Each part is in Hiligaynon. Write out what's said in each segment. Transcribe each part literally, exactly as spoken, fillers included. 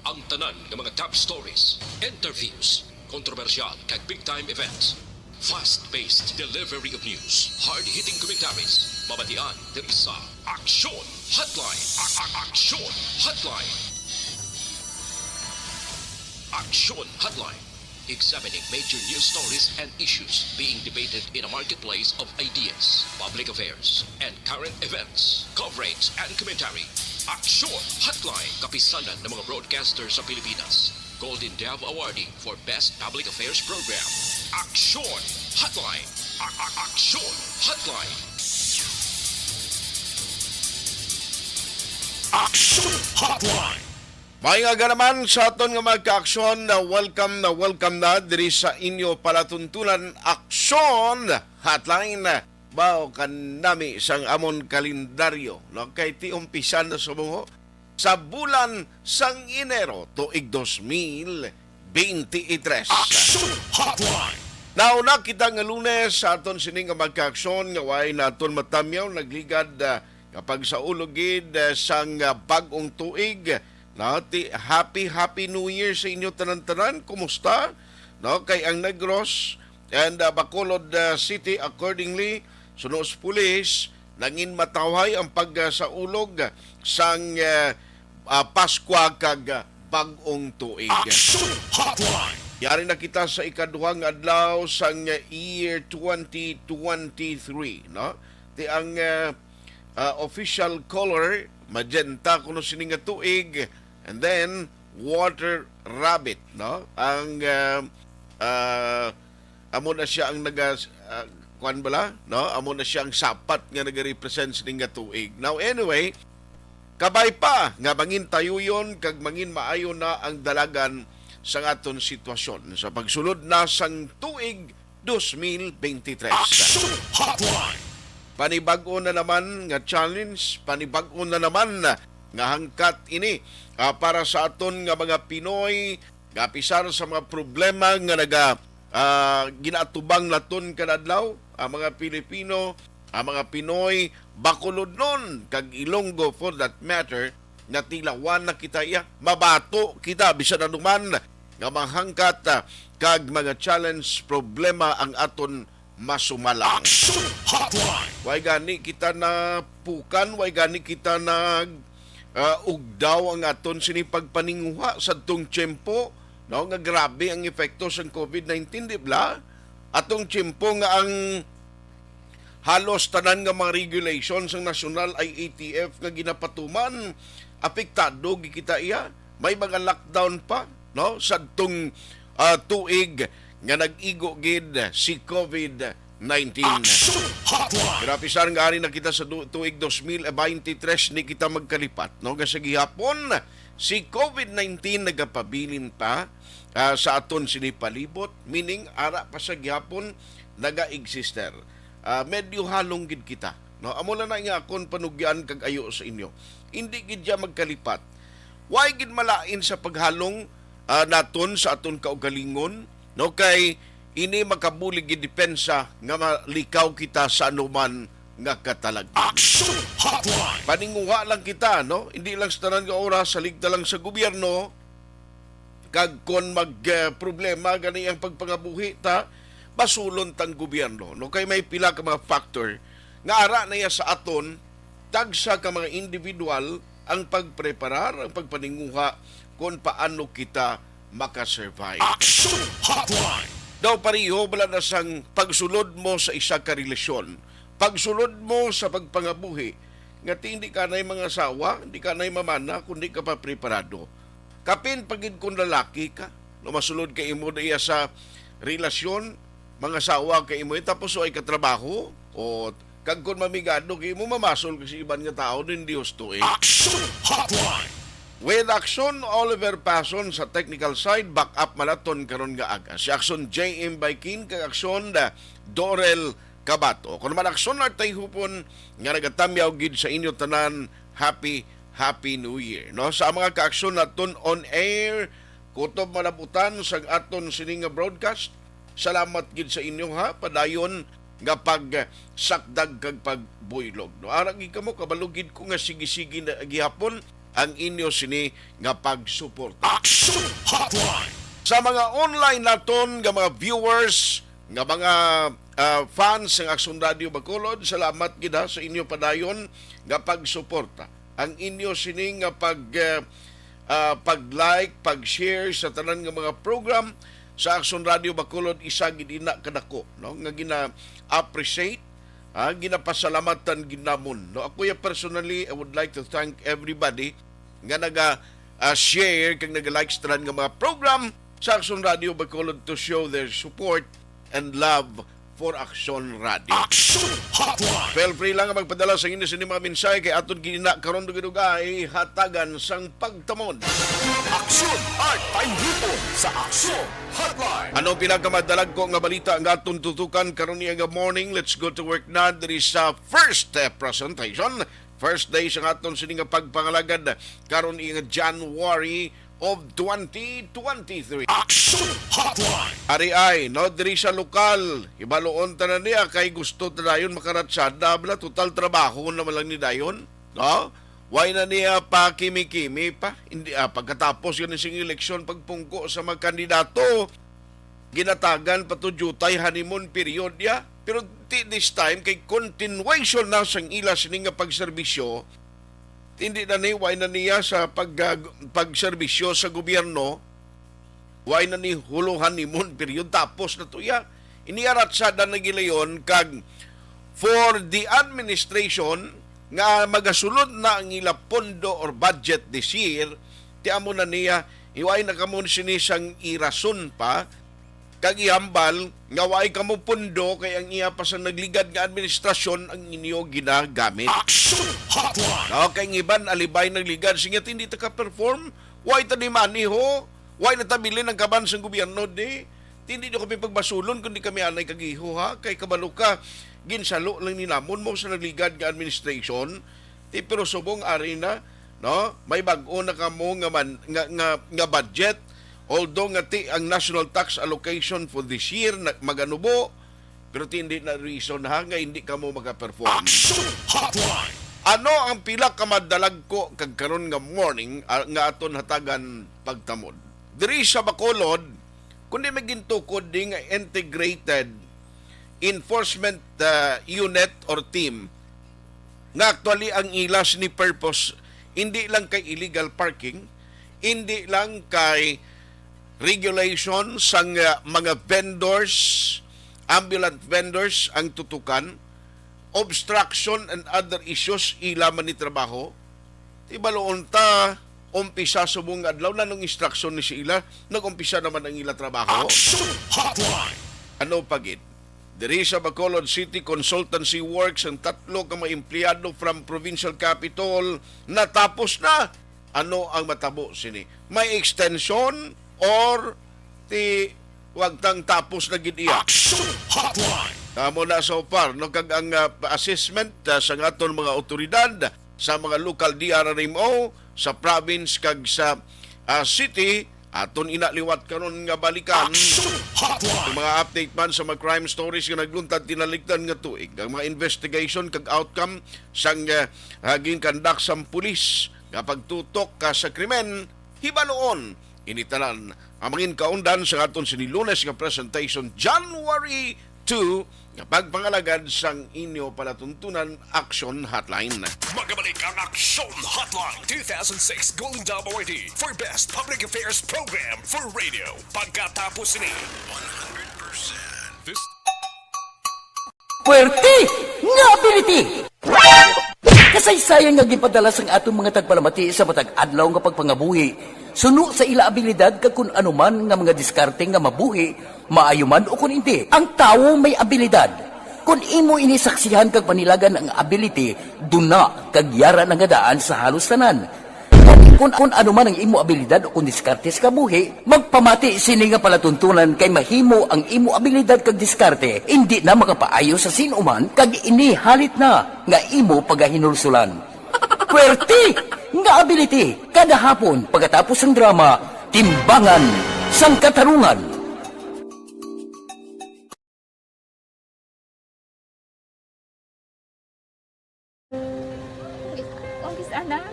Ang tanan nga mga top stories, interviews, kontrobersyal kag big time events. Fast-paced delivery of news, hard-hitting commentaries, mabatian diri sa Aksyon Hotline. A- a- Aksyon Hotline. Aksyon Hotline. Examining major news stories and issues being debated in a marketplace of ideas, public affairs, and current events. Coverage and commentary. Aksyon Hotline. Kapisanan ng mga broadcaster sa Pilipinas. Golden Dove Awardee for Best Public Affairs Program. Aksyon Hotline. A- a- Aksyon Hotline. Aksyon Hotline. May nga naman sa aton nga mga kaaksyon, na welcome na welcome na diri sa inyo palatuntunan, Aksyon Hotline. Bao ka nami sang amon kalendaryo, no? Kay ti umpisan na subong sa bulan sang Enero, tuig dos mil beintitres. Aksyon Hotline. Nauna kita nga Lunes sa aton sini nga magkaaksyon nga way naton matamyaw, nagligad, ah, kapag sa ulog gid, ah, sang, ah, bag-ong tuig, no? Ti, happy, happy New Year sa inyo tanan-tanan. Kumusta? No, kay ang Negros and, ah, Bacolod, ah, City, accordingly, suno sa pulis, nangin matawhay ang pagsaulog sang, ah, ah, Paskwa kag, ah, bag-ong tuig. Action Hotline. Yari na kita sa ikaduhang adlaw sang, ah, year twenty twenty-three, no? Ti ang, ah, ah, official color, magenta kuno sini nga tuig, and then water rabbit, no? Ang, ah, ah, amo na siya ang naga, ah, kuwan bala, no? Amo na siya ang sapat nga nagarepresent sini nga tuig. Now, anyway, kabay pa nga mangin tayuyon kag mangin maayo na ang dalagan sa aton sitwasyon sa pagsulod na sang tuig dos mil beintitres. Action Hotline. Panibag-o na naman nga challenge, panibag-o na naman nga hangkat ini, ah, para sa aton nga mga Pinoy, nga apisar sa mga problema nga naga, ah, ginaatubang naton kada adlaw, ang mga Pilipino, ang mga Pinoy, Bacolodnon, kag Ilonggo for that matter, natilawan na kita iya, mabato kita bisan anuman nga mahangkat, ah, kag mga challenge, problema ang aton masumalang. Action Hotline. Way gani kita napukan, way gani kita nag, ah, ugdaw ang aton sini pagpaninguha sa tong tiyempo, no, nga grabe ang epekto sang covid nineteen, di bala? Atong tiyempo nga ang halos tanan nga mga regulations sang national I A T F nga ginapatuman, apektado gid kita iya. May mga lockdown pa, no, sadtong, ah, tuig nga nag-igo gid si covid nineteen. Action Hotline. Pero apisar nga ari na kita sa du-, tuig dos mil beintitres, ni kita magkalipat, no, nga sa gihapon si covid nineteen nagapabilin pa, ah, sa aton sini palibot, meaning ara pa sa gihapon naga-exister. Ah, medyo halong gid kita, no? Amo lang na nga akon panugyan kag ayo sa inyo. Hindi gid siya magkalipat. Way gid malain sa paghalong, ah, naton sa aton kaugalingon, no? Kay ini makabulig gid depensa nga malikaw kita sa anuman nga katalagman. Action Hotline. Paninguha lang kita, no? Hindi lang sa tanan nga oras, salig ta lang sa gobyerno, kag kon mag, eh, problema gani ang pagpangabuhi ta, basulon tang gobyerno, no? Kay may pila ka mga factor nga ara na iya sa aton, tagsa ka mga individual ang pagpreparar, ang pagpaninguha kon paano kita makasurvive. Action Hotline. Daw pareho bala na sang pagsulod mo sa isa ka relasyon, pagsulod mo sa pagpangabuhi, nga ti hindi ka na'y mangasawa, hindi ka na'y mamana, kung di ka pa preparado. Kapin pa gid kung lalaki ka, no, masulod ka imo diya sa relasyon, mangasawa ka imo, tapos way ka trabaho, o kag kung mamigado ka imo, mamasol ka sa iban nga tao, din Dios to eh. Action Hotline. With Action, Oliver Pason sa technical side, back up malaton karon nga aga. Si Action J M Baikin kag Action, ah, Dorel Kabato. Kon man Action Artay Hupon nga nagatamyaw gid sa inyo tanan, happy, happy New Year, no? Sa mga ka-aksyon naton on air, kutob malabutan sang aton sini nga broadcast, salamat gid sa inyo, ha, padayon nga pagsakdag kag pagbuylog, no? Ara gid kamo, kabalo gid ko nga sige-sige na gihapon ang inyo sini nga pagsuporta. Action Hotline! Sa mga online naton nga mga viewers, nga mga, ah, fans ng Action Radio Bacolod, salamat gid ha sa inyo padayon nga pagsuporta. Ang inyo sini nga pag, ah, ah, pag-like, pag-share sa tanan nga mga program sa Action Radio Bacolod, isa gid ina kadako, no, nga gina-appreciate, ah, ginapasalamatan gid namon, no. Ako ya personally, I would like to thank everybody nga naga, ah, share kag naga-like sa tanan nga mga program sa Action Radio Bacolod to show their support and love for Action Radio. Action Hotline! Feel free lang nga magpadala sa inyo sini mga mensahe kay aton gina karon dugay-dugay hatagan sang pagtamod. Action Hotline Report sa Action Hotline. Ano ang pinakamadalagko nga balita nga aton tutukan karon niya nga morning? Let's go to work na diri sa first, eh, presentation. First day sa aton sini nga pagpangalagad karon niya nga January of twenty twenty-three. Action Hotline! Ari ay, no, diri sa lokal, hibaluon ta na niya kay gusto ta dayon makaratsada, bala, total trabaho naman lang ni dayon, no? Why na niya pa kimi-kimi pa? Hindi, ah, pagkatapos gani sing eleksyon, pagpungko sa mga kandidato, ginatagan pa to jutay honeymoon period ya. Pero ti-, this time, kay continuation na sang ila sini nga pagserbisyo, hindi na ni, why na niya sa pag-, ah, pagserbisyo sa gobyerno, why na ni hulo honeymoon period, tapos na to ya. Iniarat sa na gilayon kag for the administration nga magasulod na ang ila pondo or budget this year, ti amo na niya, iway na kamo sini sang irason pa, kag ihambal nga waay kamo pondo kay ang iya pa sa nagligad nga administrasyon ang inyo ginagamit. Action Hotline! Okay, ang iban alibay nagligad, sige, hindi ta ka-perform, why ta di maniho, why na tabilin ang kaban sang gobyerno di, hindi nyo kami pagbasulon kundi kami anay kagiho, ha, kay kabalo ka, ginsalo lang ni namon mo sa nagligad nga administration, ti pero subong ari na, no? May bag-o na kamo nga man, nga, nga, nga budget. Although nga ti ang national tax allocation for this year na maganubo, pero ti hindi na reason ha nga hindi kamo maka-perform. Action Hotline! Ano ang pila ka madalagko kag karon nga morning, ah, nga aton hatagan pagtamod? Diri sa Bacolod, kundi may gintukod di nga integrated enforcement, ah, unit or team nga actually ang ilas ni purpose, hindi lang kay illegal parking, hindi lang kay regulation sang, ah, mga vendors, ambulant vendors ang tutukan, obstruction and other issues ila man ni trabaho. Ti baloon ta, umpisa subong nga adlaw na nung instruction ni sila, nag-umpisa naman ang ila trabaho. Action Hotline! Ano pa gid? Diri sa Bacolod City Consultancy Works, ang tatlo ka mga empleyado from Provincial Capitol natapos na. Ano ang matabo sini? May extension or ti wag tang tapos na gid iya? Action Hotline! Amo na so far, no, kag ang, ah, assessment, ah, sa aton mga otoridad sa mga local D R R M O sa province kag sa, ah, city, aton ina liwat karon nga balikan. Action Hotline! Ang mga update man sa mga crime stories nga nagluntad tinalikdan nga tuig, ang mga investigation kag outcome sang, ah, ah, ginkandak sang pulis nga pagtutok ka sa krimen, hibaloon. Ini tanan ang mangin kaundan sa aton sini Lunes nga presentation, January two, nga pagpangalagad sang inyo palatuntunan Action Hotline. Magabalik ang Action Hotline two thousand six Golden Dome Awardee for Best Public Affairs Program for Radio. Pagkatapos ni one hundred percent. This Puwerte nga ability! Kasaysayan nga ginpadala sang aton mga tagpalamati sa matag adlaw nga pagpangabuhi, suno sa ila abilidad kag kun ano man nga mga diskarte nga mabuhi, maayo man o kun indi. Ang tawo may abilidad. Kun imo ini saksihan kag panilagan ang ability, duna kag yara na nga daan sa halos tanan. Kung, kung ano man ang imo abilidad o kung diskarte sa kabuhi, magpamati sini nga palatuntunan kay mahimo ang imo abilidad kag diskarte indi na makapaayo sa sin-o man kag ini halit na nga imo pagahinulsulan. Puwerte nga ability kada hapon pagkatapos sang drama, Timbangan sang Katarungan. Kung kis ana,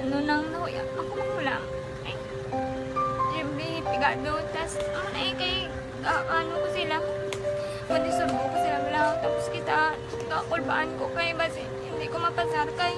ano nang Doon, tas, ano na eh, kay, ah, ano ko sila, madisturbo ko sila, wala. Tapos kita, kakulbaan ko kay, basi, hindi ko mapasar kay.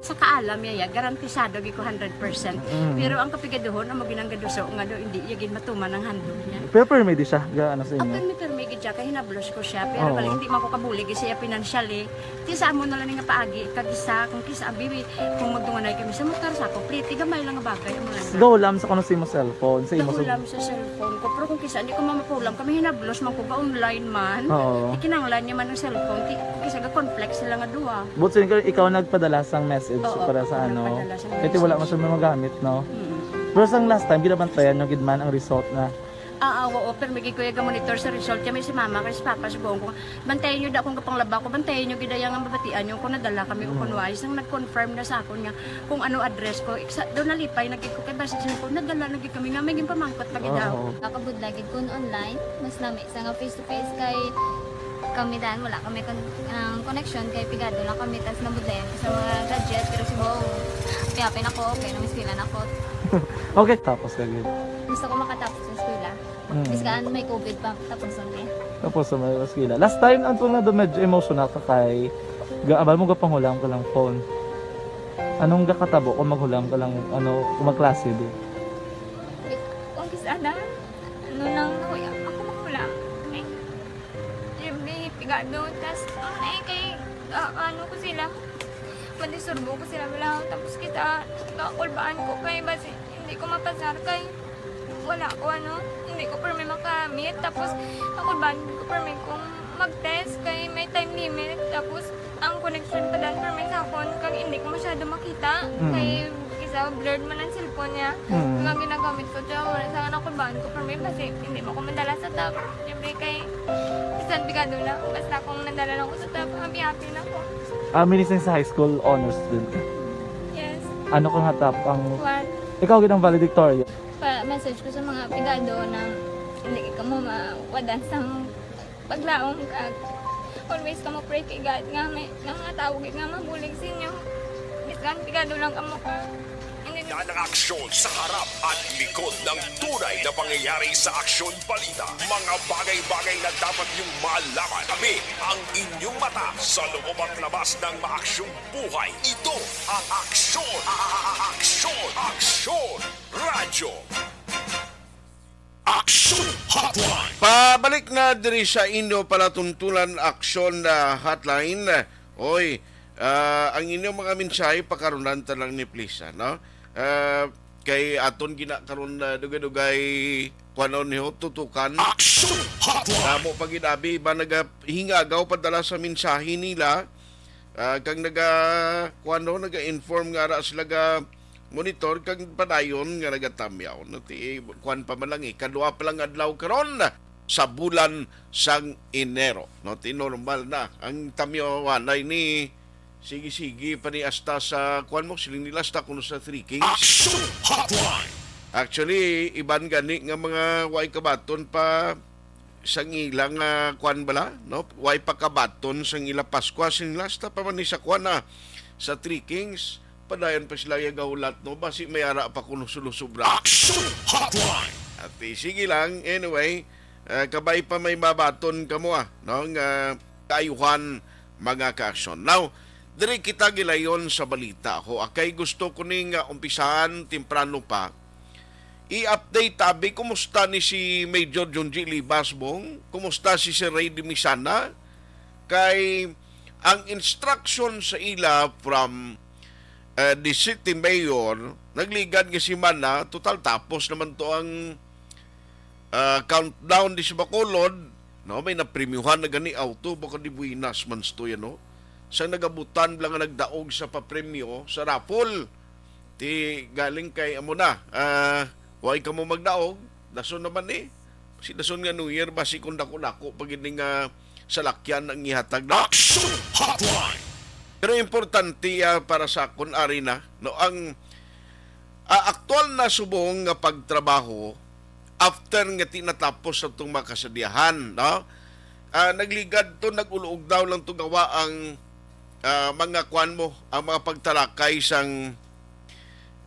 Sa kaalam niya, ya, garantisado gyud ko hundred percent. Mm. Pero ang kapigaduhon amo ginang gaduso nga do hindi iya gid matuman ang handog niya. Pero permi di siya, ga, ano sa imo? Ang permi, permi gid siya, kay hinablos ko siya. Pero Oo. bali, hindi man ko kabulig siya financially. Ti sa amo na lang nga paagi, kag isa, kung kisa, bibi, kung magdunganay kami sa motor, sa ako, pliti, gamay lang nga bagay, amo lang. Gahulam sa kuno sa imo cellphone, sa imo sa Gahulam sa cellphone ko. Pero kung kisa, hindi ko mamapulam, kami hinablos man ko ga online man. Oo. Ikinanglan niya man ang cellphone, ti, kung kisa, ga-conflict sila nga duha. But sin-, ikaw nagpadala sang message Oo, para sa ako ano? nagpadala sang Kaya ti wala man message. siya magamit, no? Mm. Pero sang last time, ginabantayan nyo gid man ang result na? Ah, ah, oo, pero may gid ko yung monitor sa result. Kami si mama, kay si papa, si buong ko. Bantayan nyo da kung kapanglaba ko, bantayan nyo gid ang mabatian nyo kung nadala kami o Mm. kung wais. Nang nag-confirm na sa akon nga kung ano address ko, iksa, doon nalipay na gid ko kay basta siya ko, nadala na gid kami nga may ginpamangkot pa gid daw. Oo. Nakabudla gid kun online, mas nami sa nga face to face kay kami dan wala kami kon-, ang connection kay pigado lang kami tas nabudlayan ko sa mga gadget pero si Bong, happy na ko, okay na, miskilan ako. Okay, tapos ka gid. Gusto ko makatapos sa eskwela. Mm. Bis kaan may covid pa, tapos ang eh. Tapos sa may eskwela. Last time, ang tunga do medyo emotional ka kay ga-, abal mo gapanghulam ka lang phone. Anong gakatabo kung maghulam ka lang, ano, kung magklase di? Kung kis-, ano, ano nang nahuya, ako maghulam. Eh, every pigado, tas, ang eh, kay, ah, ano ko sila, madisturbo ko sila, wala. Tapos kita, kakulbaan ko kay, basi, hindi ko mapasar kay, wala ko, ano, hindi ko permi makamit. Tapos, ako ba, hindi ko permi kung mag-test kay may time limit. Tapos, ang connection pa dan permi sa akon, kag hindi ko masyado makita. Mm. Kay, isa, blurred man ang cellphone niya. Mm. Kag ang ginagamit ko, tiyo, wala sa anak ko, baan ko permi, kasi hindi mo ko madala sa top. Siyempre, kay, bisan pigado na, basta kung nadala lang ko sa top, happy-happy na ko. Ah, minising sa high school, honors student ka? Yes. Ano ka nga top ang One. Ikaw gid ang valedictorian. Pa-message ko sa mga pigado na hindi kamo mawadan sang paglaom kag always kamo pray kay God nga may, nga mga tawo gid nga mabulig sa inyo. Bisan pigado lang kamo ka. Hindi Yan ang aksyon sa harap at likod ng tunay na pangyayari sa Aksyon Balita. Mga bagay-bagay na dapat niyong malaman. Kami ang inyong mata sa loob at labas ng maaksyong buhay. Ito ang Aksyon, Aksyon, Aksyon Radyo. Aksyon Hotline. Pabalik na diri sa inyo palatuntunan, Aksyon, ah, Hotline. Oy, ah, ang inyong mga mensahe, pakarunan ta lang ni, please, ah, no? Ah, kay aton gina karon, ah, dugay-dugay, kuwanon niyo, tutukan. Aksyon Hotline. Damo pa gid abi ba nagahingagaw padala sa mensahe nila. Ah, kag naga, kuwan, no, naga-inform nga ara sila ga monitor kag padayon nga nagatamyaw. No, ti, kuwan pa man lang, eh, kadua pa lang adlaw karon sa bulan sang Enero. No, ti, normal na ang tamyawanay ni, sige-sige pa ni hasta sa, kuwan mo, siling nila hasta kuno sa Three Kings. Action Hotline! Actually, iban gani nga mga way kabaton pa sang ila nga kwan bala, no? Way pakabaton sang ila Paskwa, sing lasta pa man ni sa kwan na, sa Three Kings, Padayon pa sila iya gahulat, no? Basi may ara pa kuno sulusubra. Action Hotline! At, eh, sige lang, anyway, ah, kabay pa may mabaton kamo, ah, no? Nga kaayuhan, mga ka-aksyon. Now, diri kita gilayon sa balita. Ho, akay gusto ko ning, ah, umpisahan temprano pa. I-update tabi, kumusta ni si Major Junji Libas, Bong? Kumusta si Sir Ray Dimisana? Kay ang instruction sa ila from, eh, the city mayor, nagligad nga semana, total tapos naman to ang, ah, countdown di sa Bacolod, no? May napremyuhan na gani auto, baka di buwinas man to yan, no? Sa nagabutan lang nga nagdaog sa papremyo sa raffle. Ti galing kay amo na, ah, way kamo magdaog, dason naman ni. Si dason nga New Year, basi kung dako-dako pa gid nga salakyan ang ihatag na. Action Hotline! Pero importante, ah, para sa akon, ari na, no, ang, ah, aktual na subong nga pagtrabaho after nga tinatapos sa itong mga kasadyahan, no? Ah, nagligad to, nag-ulog daw lang to gawa ang, ah, mga kwan mo, ang mga pagtalakay sang,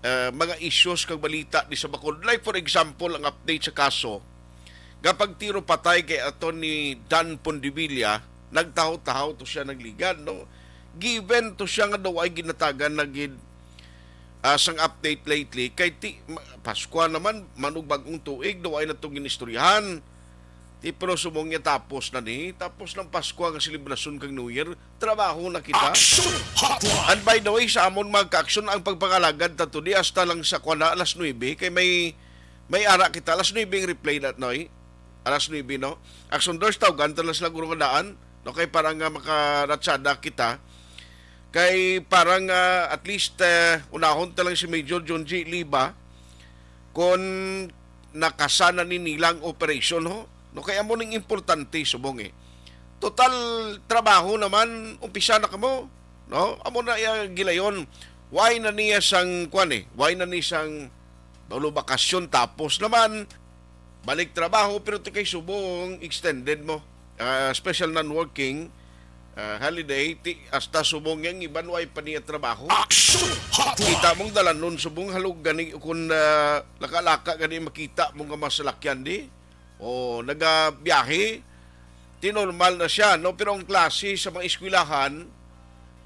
ah, mga issues kag balita di sa Bacolod. Like, for example, ang update sa kaso nga pagtiro patay kay Attorney Dan Pondevilla, nagtahaw-tahaw to siya nagligad, no? Given to siya nga daw ay ginatagan na gid, ah, sang update lately, kay ti, ma-, Paskwa naman, manug bag-ong tuig, daw ay natong ginistoryahan. Ti, pero subong niya tapos na ni, tapos ng Paskwa nga selebrasyon kag New Year, trabaho na kita. Action Hotline! And by the way, sa amon mga ka-aksyon, ang pagpangalagad ta today hasta lang sa kwan na alas nuebe, kay may, may ara kita, alas nuebe ang replay na, Noy. Alas nuebe, no? Action Doors, tawgan ta lang sila guro nga daan, no? Kay para nga makaratsada kita. Kay para nga at least, eh, unahon ta lang si Major John G. Liba kung nakasana ni nilang operation, ho. No, kay amo ning importante subong, eh. Total trabaho naman, umpisa na kamo, no? Amo na iya gilayon. Why na niya sang kwan, eh? Why na ni sang, balo, bakasyon tapos naman balik trabaho, pero ti kay subong extended mo, ah, special non-working, ah, holiday, ti hasta subong yang iban way pa niya trabaho. Action Hotline! Kita mong dalanon subong halog gani kun, ah, laka-laka gani makita mo nga masalakyan di. O, nagabiyahe, ti normal na siya, no? Pero ang klase sa mga eskwelahan,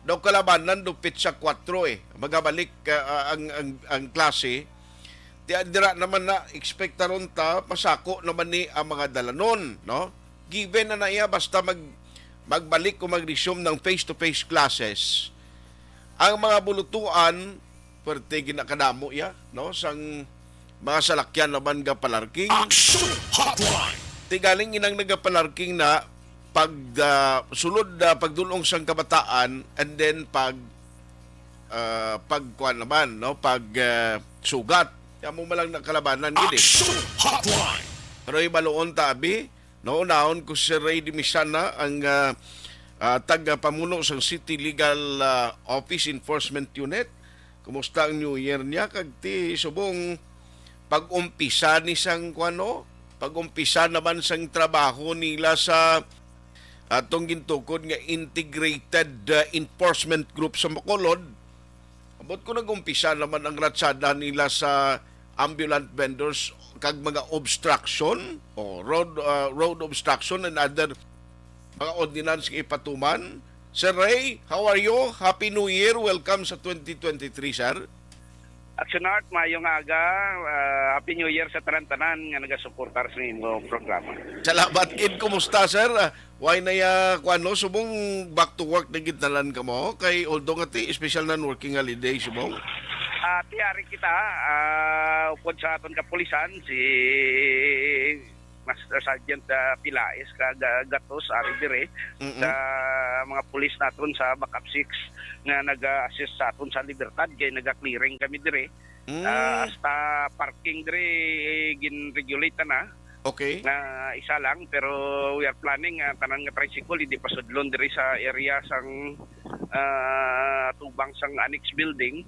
daw kalabanan daw petsa kuwatro, eh. Magabalik, ah, ah, ang, ang, ang klase. Ti, dira naman na, ekspektaron ta, masako naman ni ang mga dalanon, no? Given na na iya, basta mag-, magbalik o mag-resume ng face-to-face classes, ang mga bulutuan, pwerte ginakadamo iya, no? Sang mga salakyan naman ga palarking. Action Hotline! Ti galing inang nagapalarking na pag, ah, sulod, ah, pagdulong sang kabataan, and then pag, ah, pagkuan naman, no? Pag, ah, sugat. Kaya mo malang nakalabanan gid, eh. Action Hotline! Pero ibaluon ta, abi, no, naon ko si Ray Dimisana, ang, ah, ah, tagapamuno sang City Legal, ah, Office Enforcement Unit. Kumusta ang New Year niya? Kag ti subong pag-umpisa ni sang kuano? Pag-umpisa naman sang trabaho nila sa atong gintukod nga Integrated, ah, Enforcement Group sa Bacolod. Ambot ko nag-umpisa naman ang ratsada nila sa ambulant vendors kag mga obstruction o road, ah, road obstruction and other mga ordinance nga ipatuman. Sir Ray, how are you? Happy New Year. Welcome sa twenty twenty-three, sir. Action Art, maayong aga. Ah, Happy New Year sa tanan-tanan nga nagasuportar sa imong programa. Salamat, kid. Kumusta, sir? Ah, why na ya, kuan, no? Subong back to work na gid tanan kamo? Kay although nga ti, special non-working holiday, subong? Ah, tiyari kita, ah, upod sa aton kapulisan, si Master Sergeant, ah, Pilaes kag, ah, Gatos ari dire Mm-mm. sa mga pulis naton sa Backup Six nga nag-assist sa aton sa Libertad kay naga-clearing kami dire. Mm. Ah, hasta parking dire, eh, gin-regulate na Okay. nga isa lang, pero we are planning, ah, tanan nga tricycle hindi pasudlon dire sa area sang, ah, tubang sang annex building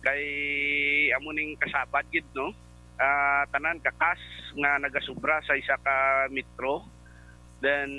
kay amo ning kasabad gid, no? Ah, tanan kakas nga nagasubra sa isa ka metro. Then,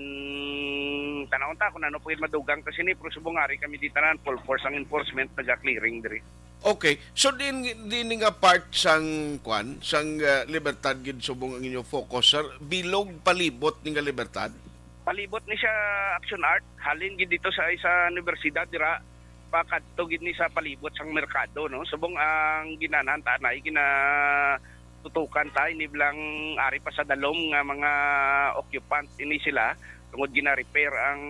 tanawon ta kung ano po yung madugang kasi ni, pero subong ari kami di tanan, full force ang enforcement, naga-clearing diri. Okay. So, din, din nga part sang, kwan, sang, ah, Libertad gid subong ang inyo focus, sir? Bilog palibot ni nga Libertad? Palibot ni siya, Action Art. Halin gid dito sa isa universidad dira, pakadto gid ni sa palibot sang merkado, no? Subong ang ginanhan ta anay, ginatutukan ta, ini bilang ari pa sa dalom nga mga occupant ini sila, tungod gina-repair ang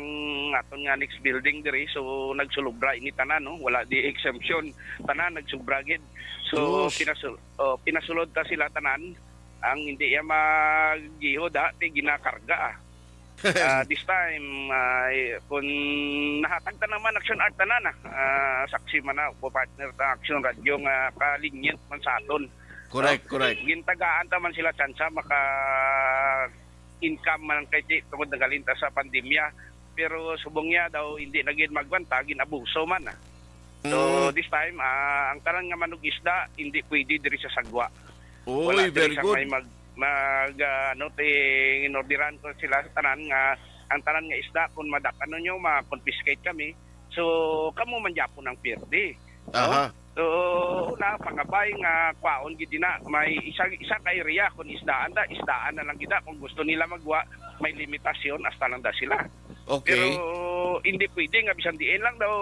aton nga next building diri, so nagsulobra ini tanan, no? Wala di exemption, tanan nagsubra gid. So, Sus. pinasu-, oh, pinasulod ta sila tanan, ang hindi iya magihod, ha, ti ginakarga, ah. Ah, this time, ah, eh, kung nahatag ta naman Action Art tanan, ah, ah, saksi man na, partner ta Action Radio nga ka-lenient man sa aton. Correct, No? correct. Gintagaan ta man sila tsansa maka-income man kay ti-, tungod nagalinta sa pandemya. Pero subong niya daw, hindi na gid magwanta, gin-abuso man, ah. So, Mm. this time, ah, ang tanan nga manug isda, hindi pwede diri sa Sagwa. Uy, Wala diri very sa good. may mag-, mag, ah, ano, ti-, inorderan ko sila sa tanan nga, ang tanan nga isda, kung madak-, ano nyo, ma-confiscate kami. So, kamo man gyapon ang pierde. No? Aha. So, na, pangabay nga kwaon gid na. May isa, isa ka area kung isdaan da, isdaan na lang gid da. Kung gusto nila magwa, may limitasyon, hasta lang da sila. Okay. Pero hindi pwede nga bisan diin lang daw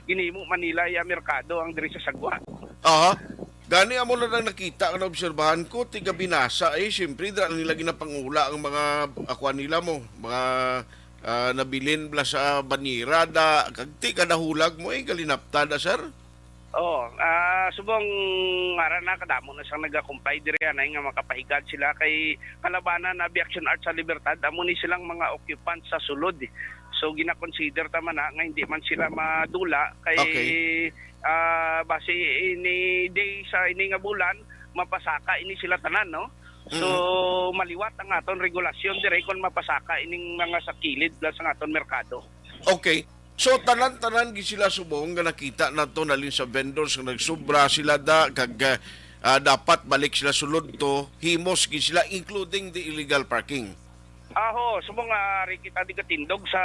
ginhimo man nila ya merkado ang diri sa Sagwa. Aha. Gani amo na lang nakita nga naobserbahan ko, tiga binasa, eh, siyempre, dira nila ginapangula ang mga, ah, kuan nila mo, mga, ah, nabilin bala sa banira da, kag ti kada hulag mo, eh, galinapta da, sir. Oo, ah, subong ara na kadamo na sang nagakumpay diri anay nga makapahigad sila kay kalabanan na Action Art sa Libertad, amo ni silang mga occupant sa sulod. So, gina-consider ta man na nga hindi man sila madula kay, Okay. ah, base ini day sa ini nga bulan, mapasaka ini sila tanan, no? So, Mhm. maliwat ang aton regulasyon diri kung mapasaka ining mga sa kilid lang sa aton merkado. Okay. So, tanan-tanan gid sila subong nga nakita nato nalin sa vendors nga nagsubra sila da, kag, ah, ah, dapat balik sila sulod to, himos gid sila, including the illegal parking. Aho, subong nga ari kita di katindog sa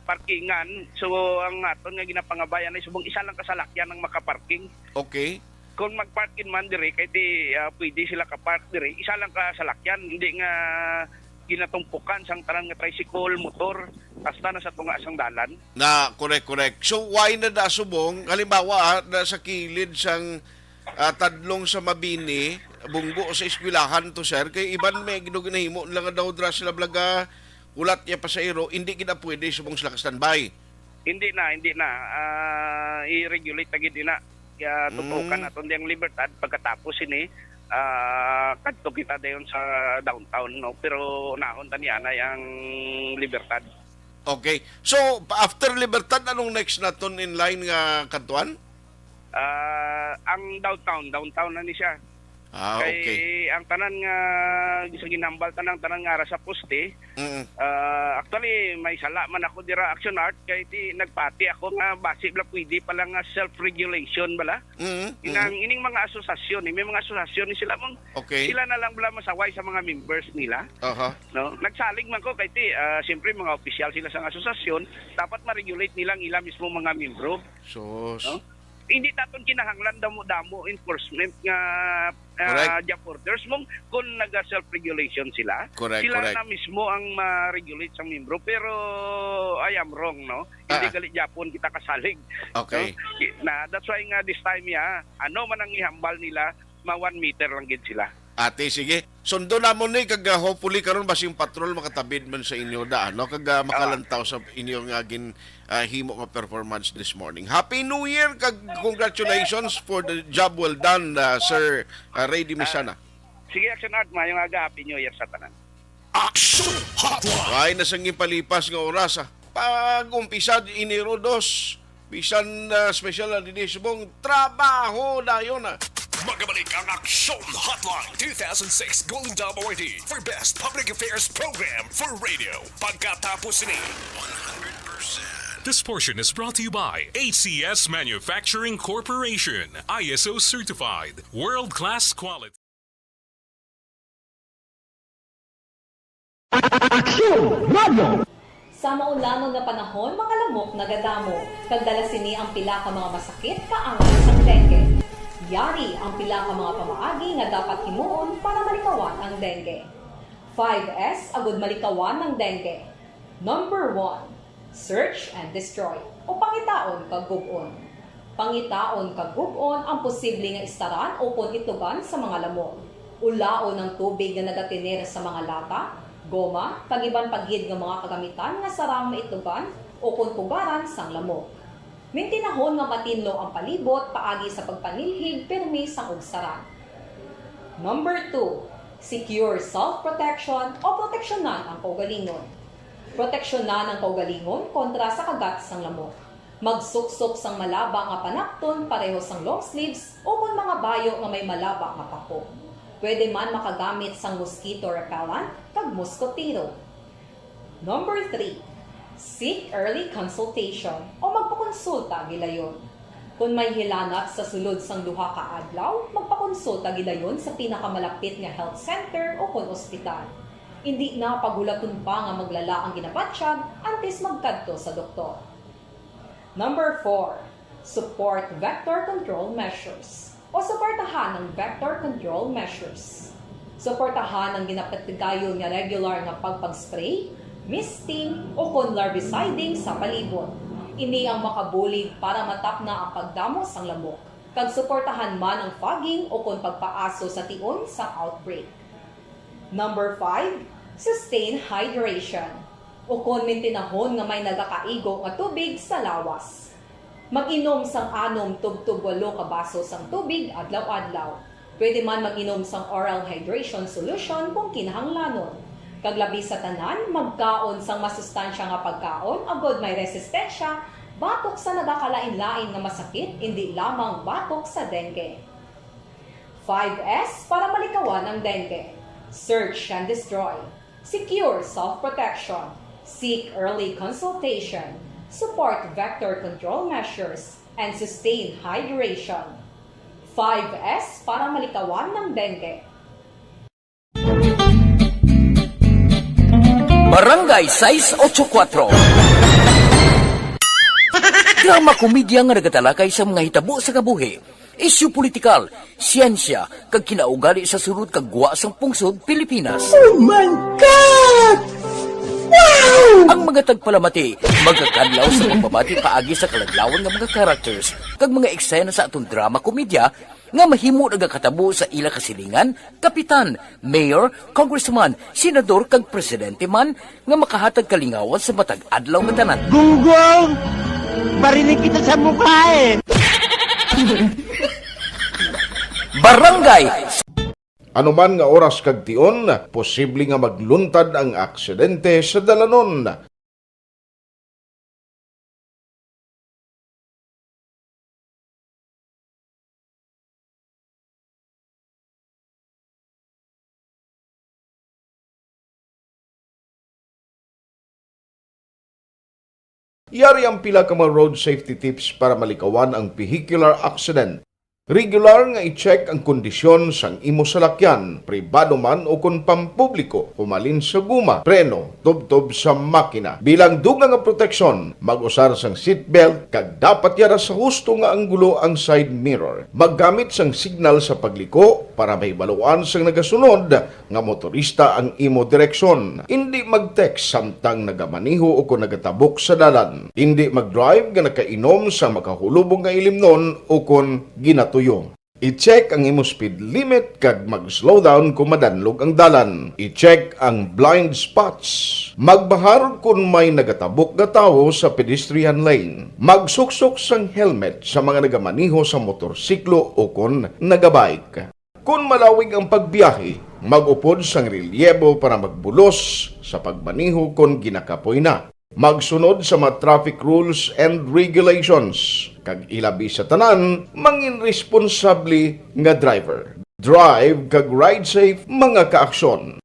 parkingan. So, ang aton nga ginapangabayan ay subong isa lang ka salakyan ang makaparking. Okay. Kung magparking man diri, kay di, ah, pwede sila ka-park diri, isa lang ka salakyan, hindi nga ginatumpukan sang tanan nga tricycle, motor, hasta na sa tunga sang dalan. Na, correct, correct. So, why na da subong? Halimbawa, ah, na sa kilid sang, ah, Tadlong sa Mabini, bunggo sa eskwelahan to, sir. Kay iban may gino-, ginahimo nila nga daw dra sila blaga, ulat niya pa sa iro, hindi gid na pwede subong sila ka-standby. Hindi na, hindi na. Ah, i-regulate na gid na. Kaya tutukan Mm. naton diyang Libertad pagkatapos ini, ah, kadto kita dayon sa downtown, no? Pero nahon tani anay ang Libertad. Okay. So, pa-, after Libertad, anong next naton in line nga kadtuan? Ah, ang downtown, downtown na ni siya. Ah, Kay okay. ang tanan nga sa ginhambal tanan, tanan nga ara sa poste, Mm. ah, actually, may sala man ako dira, Action Art, kay ti nagpati ako nga basi bala pwede pala nga self-regulation bala. Mm, mm. Inang, ining mga asosasyon, eh, may mga asosasyon ni sila mong Okay. sila na lang bala masaway sa mga members nila. Aha. No? Nagsalig man ko kay ti, ah, siyempre mga opisyal sila sa asosasyon, dapat ma-regulate nila ang ila mismo mga membro. Sus. No? Hindi naton kinahanglan damo-damo enforcement nga, ah, Correct. job orders mong kung naga-self-regulation sila. Correct, Sila correct. na mismo ang ma-regulate sa membro. Pero I am wrong, no? Hindi Ah. gali gyapon kita kasalig. Okay. No? Na, that's why nga this time, ya, ano man ang ihambal nila, ma one meter lang gid sila. Ate, sige. Sundo namon ni kag, ah, hopefully karon basing patrol makatabid man sa inyo daan, no? Kag, ah, Ah. makalantaw sa inyo nga gin, ah, himo nga performance this morning. Happy New Year kag congratulations for the job well done, ah, Sir, ah, Ray Ah, Dimisana. sige, Action Art, mayong aga, Happy New Year sa tanan. Action Hotline. Ay, nasang palipas nga oras, ah. Pag-umpisa, Enero dos, bisan, ah, special na din subong trabaho dayon, ah. Magabalik ang Action Hotline two thousand six Golden Dome Awardee for Best Public Affairs Program for Radio. Pagkatapos ni This portion is brought to you by H C S Manufacturing Corporation, I S O certified, world-class quality. Aksyon Radio. Sa maulanon nga panahon, mga lamok nagadamo, kag dala sini ang pila ka mga masakit kaangay sang dengue. Yari ang pila ka mga pamaagi nga dapat himuon para malikawan ang dengue. Five S agud malikawan ang dengue. Number one, search and destroy, o pangitaon kag gub-on. Pangitaon kag gub-on ang posible nga istaran ukon itlugan sa mga lamok. Ulaon ang tubig nga nagatener sa mga lata, goma, kag iban pa gid nga mga kagamitan nga sarang maitlugan ukon pugaran sang lamok. Mintinahon nga matinlo ang palibot paagi sa pagpanilhig pirmi sang ugsaran. Number two, secure self-protection o proteksyonan ang kaugalingon. Proteksyonan ang kaugalingon kontra sa kagat sang lamok. Magsuksok sang malaba nga panapton pareho sang long sleeves ukon mga bayo nga may malaba nga pako. Pwede man makagamit sang mosquito repellent kag moskotero. Number three, seek early consultation o magpakonsulta gilayon. Kon may hilanat sa sulod sang duha ka adlaw, magpakonsulta gilayon sa pinakamalapit nga health center ukon ospital. Indi na paghulaton pa nga maglala ang ginabatyag antes magkadto sa doktor. Number four, support vector control measures o suportahan ang vector control measures. Suportahan ang ginapatigayon nga regular nga pagpag-spray, misting, ukon larviciding sa palibot. Ini ang makabulig para matapna ang pagdamo sang lamok, kag suportahan man ang fogging ukon pagpaaso sa tion sang outbreak. Number five, sustain hydration, ukon mintinahon nga may nagakaigo nga tubig sa lawas. Mag-inom sang anom tubtob walo ka baso sang tubig adlaw-adlaw. Pwede man mag-inom sang oral hydration solution kung kinahanglanon. Kag labi sa tanan, magkaon sang masustansya nga pagkaon agud may resistensya batok sa nagakalain-lain nga masakit, indi lamang batok sa dengue. Five S para malikawan ang dengue. Search and destroy. Secure self-protection. Seek early consultation. Support vector control measures. And sustain hydration. Five S para malikawan ang dengue. Barangay sais ocho kuatro. Drama komedya nga nagatalakay sa mga hitabo sa kabuhi, isyu politikal, siyensya, kag kinaugali sa sulod kag gwa sang pungsod Pilipinas. Oh my God! Wow! Ang mga tagpalamati magakadlaw sa pagbabati paagi sa kaladlawan nga mga characters kag mga eksena sa aton drama komedya nga mahimo nagakatabo sa ila kasilingan, kapitan, mayor, congressman, senador, kag presidente man nga makahatag kalingawan sa matag adlaw nga tanan. Gunggong! Barinig kita sa mukha eh! Barangay Anuman nga oras kag tion, posible nga magluntad ang aksidente sa dalanon. Yari ang pila ka mga road safety tips para malikawan ang vehicular accident. Regular nga i-check ang kondisyon sang imo salakyan, pribado man ukon pampubliko, humalin sa guma, preno, tubtob sa makina. Bilang dugang nga proteksyon, mag-usar sang seatbelt kag dapat yara sa husto nga anggulo ang side mirror. Maggamit sang signal sa pagliko para mahibaluan sang nagasunod nga motorista ang imo direksyon. Indi mag-text samtang nagamaneho ukon nagatabok sa dalan. Indi mag-drive nga nakainom sang makahulubong nga ilimnon ukon ginatuyo. I-check ang imo speed limit kag mag-slow down kon madanlog ang dalan. I-check ang blind spots. Magbahar kon may nagatabok nga tawo sa pedestrian lane. Magsuksok sang helmet sa mga nagamaneho sa motorsiklo ukon nagabike. Kon malawig ang pagbiyahe, mag-upod sang relyebo para magbulos sa pagmaneho kon ginakapoy na. Magsunod sa mga traffic rules and regulations, kag ilabi sa tanan, mangin responsable nga driver. Drive kag ride safe, mga kaaksyon.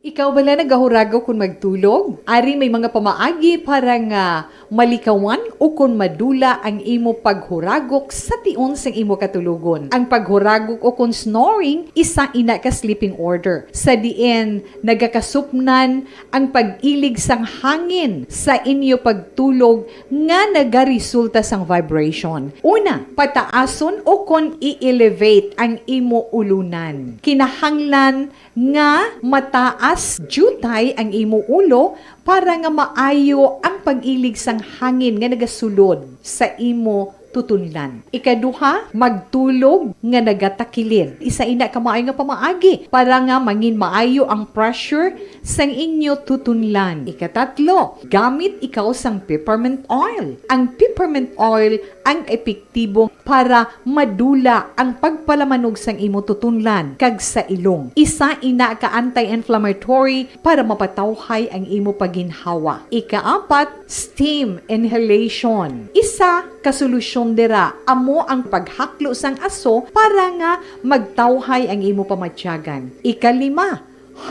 Ikaw bala nagahuragok kon magtulog? Ari may mga pamaagi para nga malikawan ukon madula ang imo paghuragok sa tion sang imo katulogon. Ang paghuragok ukon snoring, isa ina ka sleeping order, sa diin nagakasupnan ang pag-ilig sang hangin sa inyo pagtulog nga nagaresulta sang vibration. Una, pataason ukon i-elevate ang imo ulunan. Kinahanglan nga mataas diutay ang imo ulo para nga maayo ang pag-ilig sang hangin nga nagasulod sa imo tutunlan. Ikaduha, magtulog nga nagatakilid. Isa ina ka maayo nga pamaagi para nga mangin maayo ang pressure sang inyo tutunlan. Ikatatlo, gamit ikaw sang peppermint oil. Ang peppermint oil ang epektibo para madula ang pagpalamanog sang imo tutunlan kag sa ilong. Isa ina ka anti-inflammatory para mapatawhay ang imo pagginhawa. Ikaapat, steam inhalation. Isa ka solusyon dira amo ang paghaklo sang aso para nga magtawhay ang imo pamatyagan. Ikalima,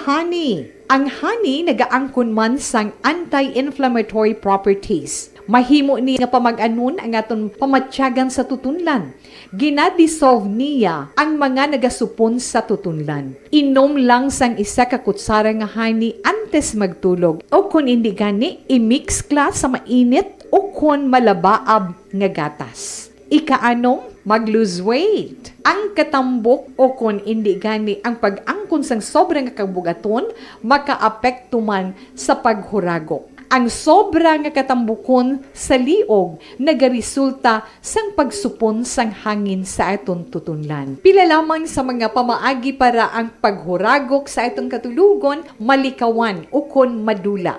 honey. Ang honey nagaangkon man sang anti-inflammatory properties. Mahimo ni nga pamag-anon ang aton pamatyagan sa tutunlan. Gina-dissolve niya ang mga nagasupon sa tutunlan. Inom lang sang isa ka kutsara nga honey antes magtulog, o kon indi gani, i-mix kla sa mainit o kon malabaab nga gatas. Ikaanom, mag-lose weight. Ang katambok o kon indi gani ang pag-angkon sang sobra nga kabugaton makaapekto man sa paghuragok. Ang sobra nga katambukon sa liog nagaresulta sang pagsupon sang hangin sa aton tutunlan. Pila lamang sa mga pamaagi para ang paghuragok sa aton katulogon malikawan ukon madula.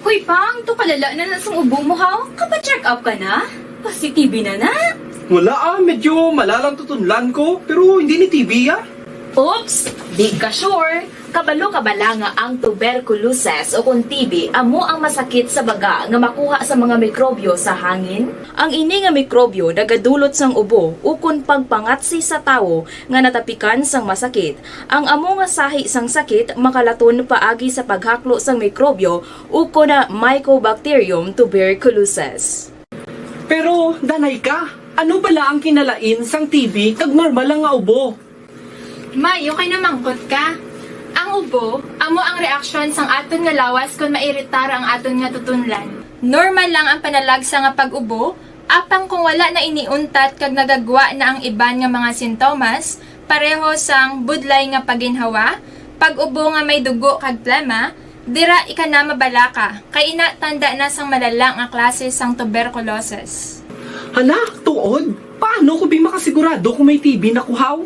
Hoy, Pang, to kalala na na sang ubo mo, haw? Kapa-check up ka na? Positive na na? Wala ah, medyo malalang tutunlan ko, pero hindi ni T B ah. Oops! Di ka sure? Kabalo ka bala nga ang tuberculosis o kon T B amo ang masakit sa baga nga makuha sa mga mikrobyo sa hangin? Ang ini nga mikrobyo nagadulot sang ubo ukon pagpangatsi sa tawo nga natapikan sang masakit. Ang amo nga sahi sang sakit makalaton paagi sa paghaklo sang mikrobyo ukon na Mycobacterium tuberculosis. Pero, danay ka, ano bala ang kinalain sang T B kag normal lang nga ubo? May, okay na mangkot ka. Ang ubo, amo ang reaksyon sang aton nga lawas kon mairitar ang aton nga tutunlan. Normal lang ang panalagsa nga pag-ubo, apang kung wala na ini untat kag nagagwa na ang iban nga mga sintomas, pareho sang budlay nga paginhawa, pag-ubo nga may dugo kag plema, dira ika na mabalaka, kay ina tanda na sang malala nga klase sang tuberculosis. Hala, tuod? Paano ko bi makasigurado kung may T B na ko, haw?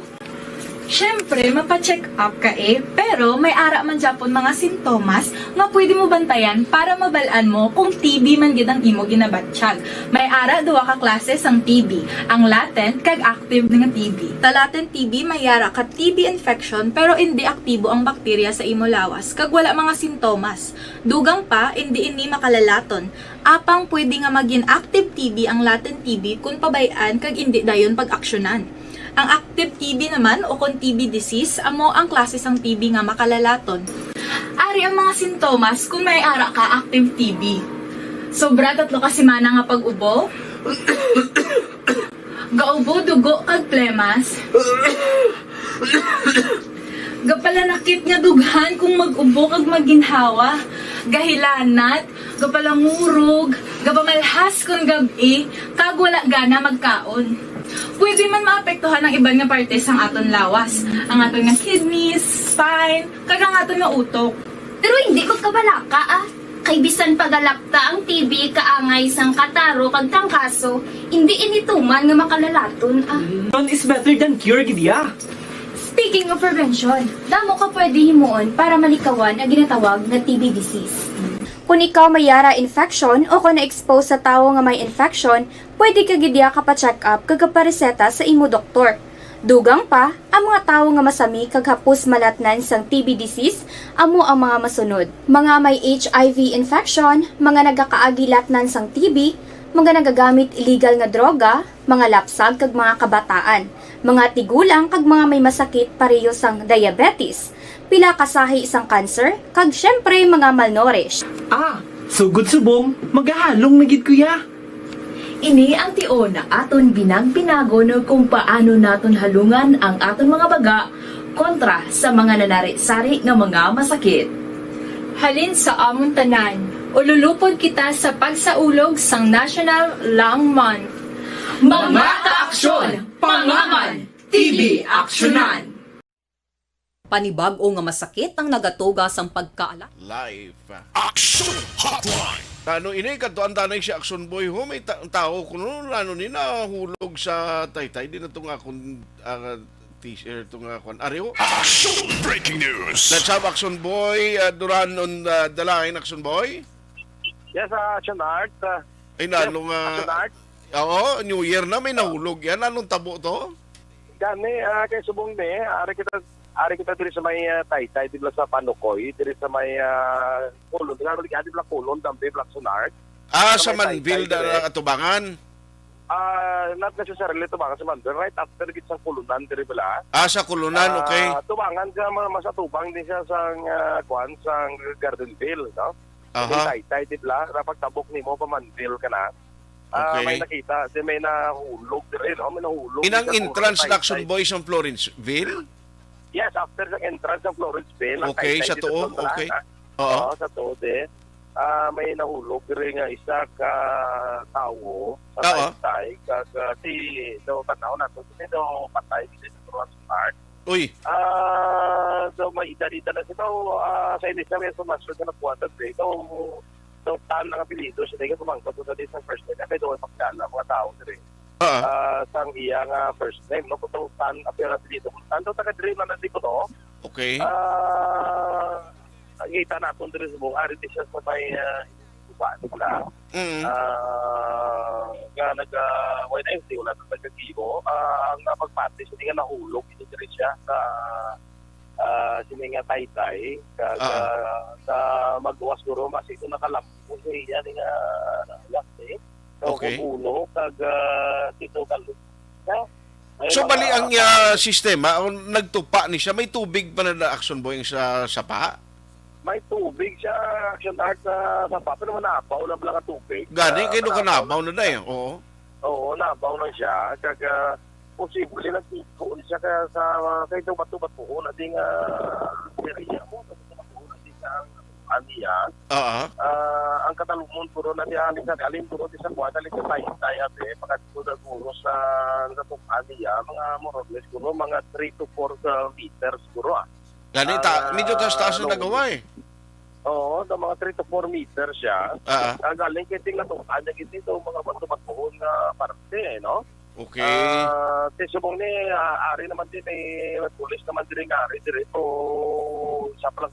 Siyempre, mapa-check up ka eh, pero may ara man gyapon mga sintomas nga pwede mo bantayan para mabal-an mo kung T B man gid ang imo ginabatyag. May ara duha ka klase sang T B, ang latent kag active nga T B. Sa latent T B, may ara ka T B infection pero indi aktibo ang bakterya sa imo lawas kag wala mga sintomas. Dugang pa, indi ini makalalaton. Apang pwede nga magin active T B ang latent T B kon pabay-an kag indi dayon pag-aksyonan. Ang active T B naman, o kon T B disease, amo ang klase sang T B nga makalalaton. Ari ang mga sintomas kon may ara ka active T B. Sobra tatlo ka semana nga pag-ubo. Gaubo dugo kag plemas. Gapalanakit nga dughan kung mag-ubo kag maginhawa. Gahilanat, gapalangurog, gapamalhas kon gab-i, kag wala gana magkaon. Pwede man maapektuhan ang iban nga parte sang aton lawas, ang aton nga kidneys, spine, kag ang aton nga utok. Pero hindi magkabalaka, ah. Kay bisan pa galakta ang T B kaangay sang kataro kag trangkaso, hindi ini tuman nga makalalaton, ah. Prevention is better than cure, gid ya. Speaking of prevention, damo ka pwede himuon para malikawan ang ginatawag nga T B disease. Kon ikaw may yara infection o kon na-expose sa tawo nga may infection, pwede ka gid ya kapa-check up kag kapareseta sa imo doktor. Dugang pa, ang mga tawo nga masami kag hapos malatnan sang T B disease amo ang mga masunod: mga may H I V infection, mga nagakaagi latnan sang T B, Mga nagagamit illegal nga droga, mga lapsag kag mga kabataan, mga tigulang kag mga may masakit pareho sang diabetes, pila ka sahi sang cancer, kag syempre mga malnourished. Ah, sugod subong, magahalong na gid, kuya. Ini ang tion aton binag-binagon kung paano naton halungan ang aton mga baga kontra sa mga nanari-sari nga mga masakit. Halin sa amon tanan, ululupod kita sa pagsaulog sang National Lung Month. Mga kaaksyon, pangaman, T V aksyonan. Panibag-o nga masakit ang nagatuga sang pagkaala. Live. Action Hotline. Ano ini, kadtuan tanay si Action Boy, ho, may ta- tao kuno, ano ni, nahulog sa taytay, di na to nga akon, ah, t-shirt, to nga akon. Ari, ho. Action Breaking News. Let's have Action Boy, ah, Duran on, ah, the line, Action Boy. Yes, ah, Action Art. Ah, Ay, yes, nano nga, Action Art. Oo, New Year na, may nahulog yan. Anong tabo to? Gani, ah, kay subong ni, ari kita, ari kita diri sa may, ah, taytay, di ba, sa Panukoy, diri sa may, ah, Colon, di ba, di ba, Colon, Dampi, Blackson Art? Ah, sa Sa may Manville taytay na diri. Atubangan? Ah, not necessarily atubangan sa Manville. Right after gid sa Colonan, diri bala. Ah, sa Colonan, okay. Ah, tubangan sa ma-, mas atubang din siya sa, ah, kwan, sa Gardenville, no? Aha. Sa may taytay, di bala, na pagtabok nimo pa Manville ka na. Ah, Okay. May nakita, di may nahulog diri, no? May nahulog Inang sa entrance Colonan, na Action taytay. Boy sa Florenceville? Yes, after sa entrance sa Florenceville, ang Okay, taytay sa dito tuo, sa Colonan, okay. Ha? Oo. Oo, sa tuod, eh. Ah, may nahulog diri nga isa ka tawo sa Oo. Taytay, kag, ah, si, daw, tanaw nato, si, daw, patay, si, daw, smart. Uy. Ah, daw, may edad-edad na siya, daw, ah, sa inis na may sumasunod na nagkuha, daw, daw, daw, Tan ang apelyido, siya, daw, kumangkot sa di sa first name, kaya daw, makilala, mga tao, diri. Ah. Ah, sang iya nga first name, no? Kung daw, Tan, ang apelyido, kung Tan, daw, taga diri man, nandito, no? Okay. Ah, Nakita naton diri sa buong ari, di siya sa may, ah, Cuba, di ba? Mm. Ah, nga nag, ah, wala na yun, di wala na nagkagibo. Ah, ang, ah, pagpati sa nga nahulog, ito diri siya sa, ah, sini nga taytay, kag, Ah. ah, sa magwa siguro, mas ito nakalampo siya, yan nga, ah, last day. So, Okay. Kung uno, kag, ah, ito kal-, ha? Ayun, So, mga bali ang, ah, sistema, ang nagtupa ni siya, may tubig pa na na Action Boy ang sa sapa? May tubig siya, Action Art, sa sapa, pero nabaw na pala ka tubig. Gani, Ah, kay doon ka nabaw nabaw na na eh, oo. Oo, nabaw na siya. Kag, ah, posible na dito siya ka, sa, kay ito bato-bato na ding, ah, area mo, bato-bato na ding, ah, aniya. Oo. Ah, ang katalumon ko ron, ati, aling sa, aling ko ron, di sa kuwan, aling sa tayo, tayo, ate, pagkatapos na guro sa, sa tukani, ah, mga more or less, guro, mga three to four ka meters, guro, ah. Gani, ta-, Ang, medyo taas-taas ah, ang nung nagawa, eh. Oo, sa mga three to four meters siya. Ah, ah. Ang galing kay ting natukan niya gid dito, mga bato-batuhon nga parte, eh, no? Okay. Ah, ti subong ni, ah, ari naman din, eh, pulis naman din nga ari diri to sa pala-,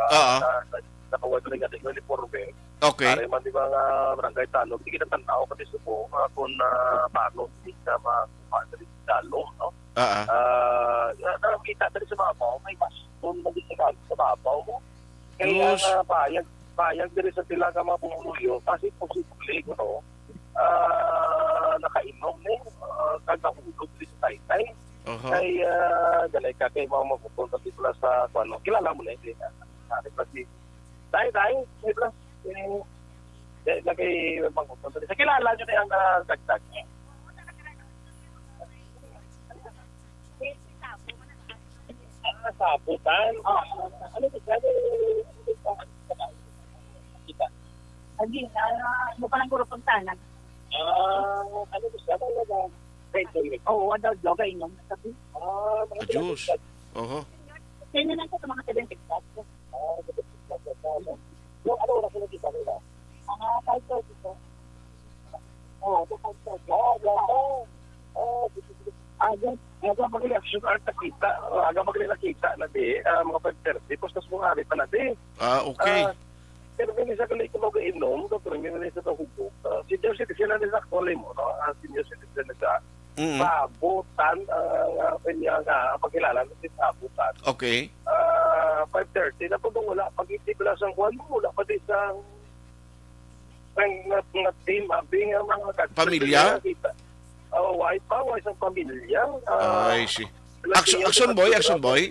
Ah, ah. Sa, sa, sa kaway ko nga uniforme. Okay. Ari man di ba nga barangay tanod, di kita tanaw pati subong, ah, kung, ah, paano di ka makuha diri sa dalom, no? Ah, ah. Ah, na-, nakita diri sa babaw, may baston na di sa, sa babaw mo. Kaya Diyos. Nga payag, payag diri sa pila ka mga pumuluyo, kasi posible, no? Ah, nakainom ni, ah, kag nahulog diri sa taytay. Aha. Kay, ah, galay ka kay mga magpupon sa sitwasyon sa, kuwan, no? Kilala mo na, hindi na. Sabi pa si, "Tay, tay, may blas." Eh, dahil na kay magpupon sa, sa kilala nyo na yung, ah, dagdag. Ah, sabutan. Ano ba siya? Kita. Lagi, ah, ano pa lang guro pagtanag? Ah, ano ba siya? Ano ba? Red Bull. Oo, ano, droga, inom. Sabi. Ah, mga Adios. Oho. Kaya na lang sa mga seventy plus. Ah, seventy plus. Yung ano, oras na kita nila? Mga five thirty po. Oo, to five thirty. Ah, grabe. Ah, sige, sige. Aga, aga mag-election art nakita. Aga mag-election nakita na di, ah, mga five thirty. Tapos, tapos mong hari pa na di. Ah, okay. Ah, pero may isa ka late mo inom, pero may isa ka hubog. Ah, senior citizen na nila actually mo, no? Ah, senior citizen na siya. Mm. Sabutan, ah, nga, kanya nga, pagkilala na si Sabutan. Okay. Ah, five thirty, na pag wala, pag hindi pala sa kuwan mo, wala pa din sa Ang nga, nga team, abi nga mga kag-, Pamilya? Kita. Oh, why pa? Why sa pamilya? Ah, I see. Action, action boy, action boy.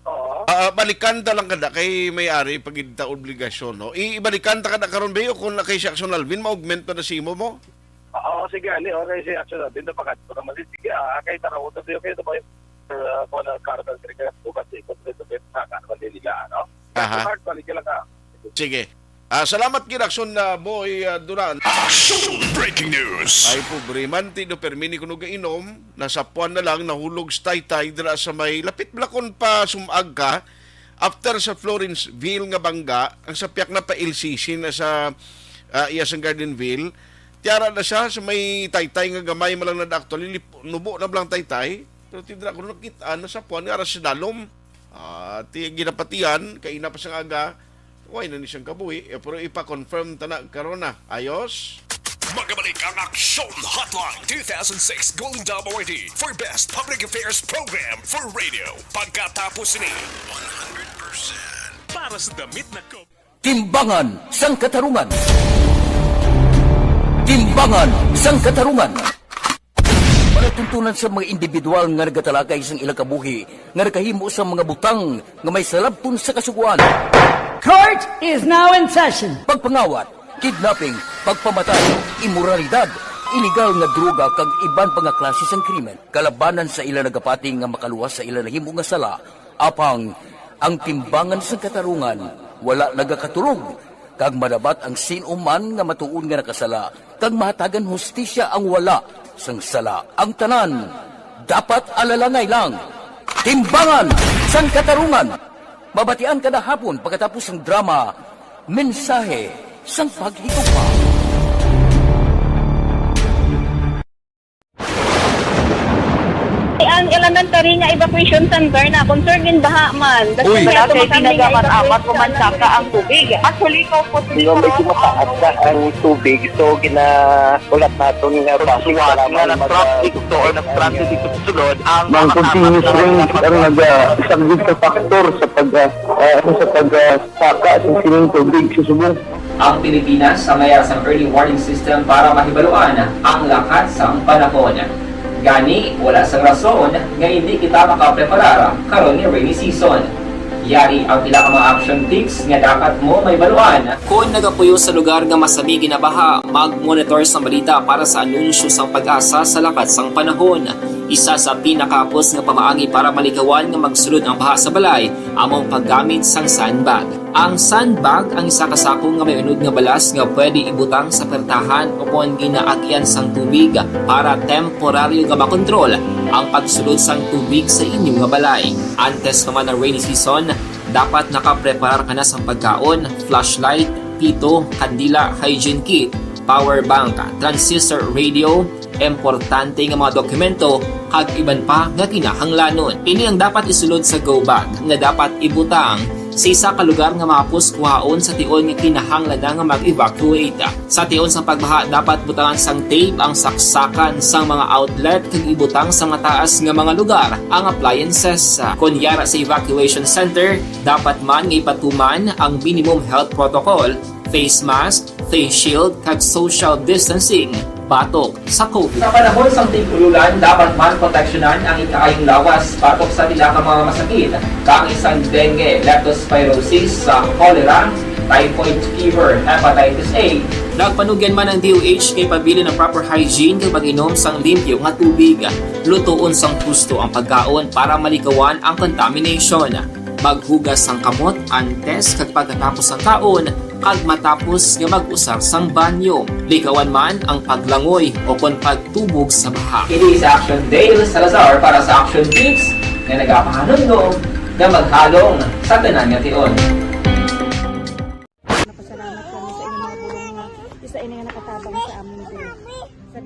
Oo. Ah, balikan ta lang kada kay may ari pagid ta obligasyon, no? I-, ibalikan ta kada karon, bay, o kung na kay si Action Alvin, ma-augment pa na si imo mo? Oo, sige, ani, okay, si Action Alvin, na pagkat ko naman, sige, ah, kay tara, utos sa'yo, kayo, boy. Ah, kung ano, Carmen, sige, bukas, ikot, ikot, ikot, sa Carmen, nila, ano? Aha. Heart, balik ka lang, ah. Sige. Ah, salamat gid, Action na boy, ah, Duran. Action Breaking News. Ay, pobre man, ti do permi ni kuno gainom, nasapuan na lang, nahulog sa taytay dira sa may lapit Blacon pa sumag ka. After sa Florenceville nga bangga, ang sapyak na pa L C C na sa, ah, iya sang Gardenville. Tiara na siya sa may taytay nga gamay man lang na actually lip-, nubo na lang taytay. Pero ti dira ko nakit-an, nasapuan nga ara sa dalom. Ah, ti ginapatian, kaina pa sang aga, way na ni siyang kabuhi, eh, pero ipa-confirm ta na karon na. Ayos? Magabalik ang Aksyon Hotline two thousand six Golden Dome Awardee for Best Public Affairs Program for Radio. Pagkatapos ni one hundred percent para sa damit na ko. Timbangan sang Katarungan. Timbangan sang Katarungan. Palatuntunan sa mga individual nga nagatalakay sang ilang kabuhi nga nakahimo sang mga butang nga may salabton sa kasugoan. Court is now in session. Pagpangawat, kidnapping, pagpamatay, imoralidad, iligal nga droga kag iban pa nga klase sang krimen kalabanan sa ila nagapati nga makaluwas sa ila nahimo nga sala. Apang ang timbangan sang katarungan wala nagakatulog, kag madabat ang sin-o man nga matuod nga nakasala, kag mahatagan hustisya ang wala sang sala. Ang tanan dapat alalangay lang. Timbangan sang Katarungan. Mabatian kada hapon pagkatapos sang drama, Mensahe sang Paghigugma. Ang elementary nga evacuation center na concern gin baha man. Uy. Dati Wala kay kami nga tinaga man evacuation amat o man center. Saka ang tubig. Actually, ko po Medyo mataas na ang tubig, so ginaulat naton nga bus nga nag-traffic to or nag-transit dito sa sulod ang Mang continuous rain ang nag-, ah, isang big factor sa pag, ah, ah, sa pag, ah, saka sa sining tubig sa subong. Ang Pilipinas, sa mayara sang early warning system para mahibaluan ang lakat sang panahon. Gani, wala sang rason nga hindi kita makapreparar karon nga rainy season. Yari ang pila ka mga action tips nga dapat mo mahibaluan. Kon nagapuyo sa lugar nga masami ginabaha, mag-monitor sang balita para sa anunsyo sang PAGASA sa lakat sang panahon. Isa sa pinakahapos nga pamaagi para malikawan nga magsulod ang baha sa balay amo ang paggamit sang sandbag. Ang sandbag ang isa ka sako nga may unod nga balas nga pwede ibutang sa pertahan ukon ginaagian sang tubig para temporaryo nga makontrol ang pagsulod sang tubig sa inyo nga balay. Antes pa man ang rainy season, dapat nakapreparar ka na sang pagkaon, flashlight, pito, kandila, hygiene kit, power bank, transistor radio, importante nga mga dokumento, kag iban pa nga kinahanglanon. Ini ang dapat isulod sa go bag nga dapat ibutang sa isa ka lugar nga mahapos kuhaon sa tion nga kinahanglan na nga mag-evacuate. Sa tion sang pagbaha, dapat butangan sang tape ang saksakan sang mga outlet kag ibutang sa mataas nga mga lugar ang appliances. Kon yara sa evacuation center, dapat man nga ipatuman ang minimum health protocol, face mask, face shield, kag social distancing batok sa COVID. Sa panahon sang tig-ululan, dapat man proteksyonan ang ikaayong lawas batok sa pila ka mga masakit, kaangay sang dengue, leptospirosis, sa cholera, typhoid fever, hepatitis A. Nagpanugyan man ang D O H kay pabilin ang proper hygiene kag pag-inom sang limpyo nga tubig. Lutoon sang husto ang pagkaon para malikawan ang contamination. Maghugas sang kamot antes kag pagkatapos sang kaon, kag matapos nga mag-usar sang banyo. Likawan man ang paglangoy o kon pagtubog sa baha. Ini sa Action Dale Salazar para sa Action Tips nga nagapahanumdom nga maghalong sa tanan nga tion. Napasalamat kami sa inyong mga bulong nga isa ini nga nakatabang sa amon diri. Sa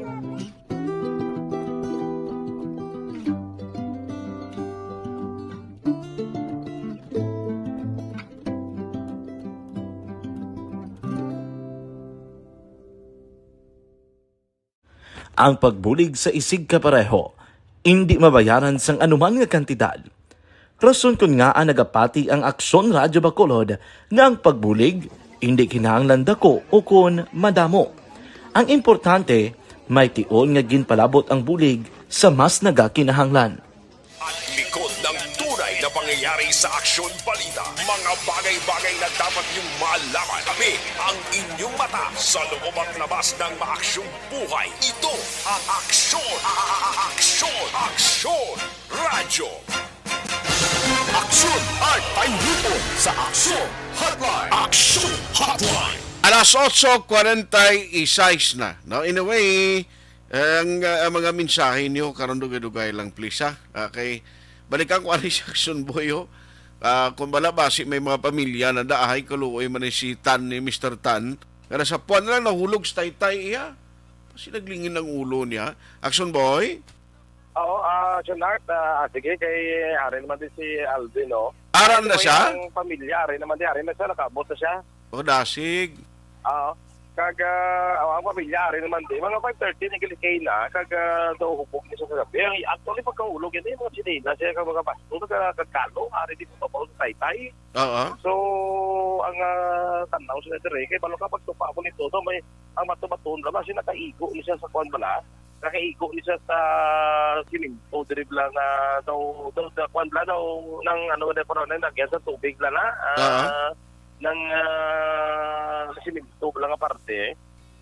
Ang pagbulig sa isigkapareho indi mabayaran sang anuman nga kantidad. Rason kon ngaa nagapati ang Aksyon Radyo Bacolod nga ang pagbulig Indi kinahanglan dako o kon madamo. Ang importante, may tion nga ginpalabot ang bulig sa mas nagakinahanglan. At likod ng tunay na pangyayari sa Aksyon Balita, mga bagay-bagay na dapat niyong malaman. Kami ang inyong mata sa loob at labas ng maaksyong buhay. Ito ang Aksyon, Aksyon, Aksyon Radyo. Aksyon at Pahihipon sa Aksyon Hotline. Aksyon Hotline. Alas otso kwarenta y seis na, no? In a way, ang, uh, mga mensahe niyo karon dugay-dugay lang, please, ha? Okay. Balikan ko ani si Action Boy, oh. Ah, kung bala ba si may mga pamilya na daahay kaluoy man ni si Tan, ni Mister Tan, nga nasa puwan lang nahulog sa taytay iya. Kasi naglingin ang ulo niya. Action Boy? Oo, ah, Junard, ah, ah, sige, kay ari naman din si Alvin, no? Aram na Anyway, siya? Ang pamilya, ari naman din, ari na siya, nakaabot na siya. O, dasig. Oo. Kag, ah, ang pamilya, ari naman din, mga five thirty, nagilikay na, kag, ah, daw hubog niya sa kagabi. Ang, actually, pagkahulog, yun, yung mga sinina siya, kag mga basto, nagkakalo, ari di pa sa taytay. Oo. So, ang, ah, tanaw sila dire, kay balo ka pagtupa mo nito, so may, ang bato-baton, laban siya nakaigo ni siya sa kuwan bala, nakaigo ni siya sa simento, diri bala nga, daw, daw, daw, kuwan bala, daw, nang, ano, na, parang, nang, nagyan sa tubig bala na, ah, Oo. nang, ah, simento bala nga parte.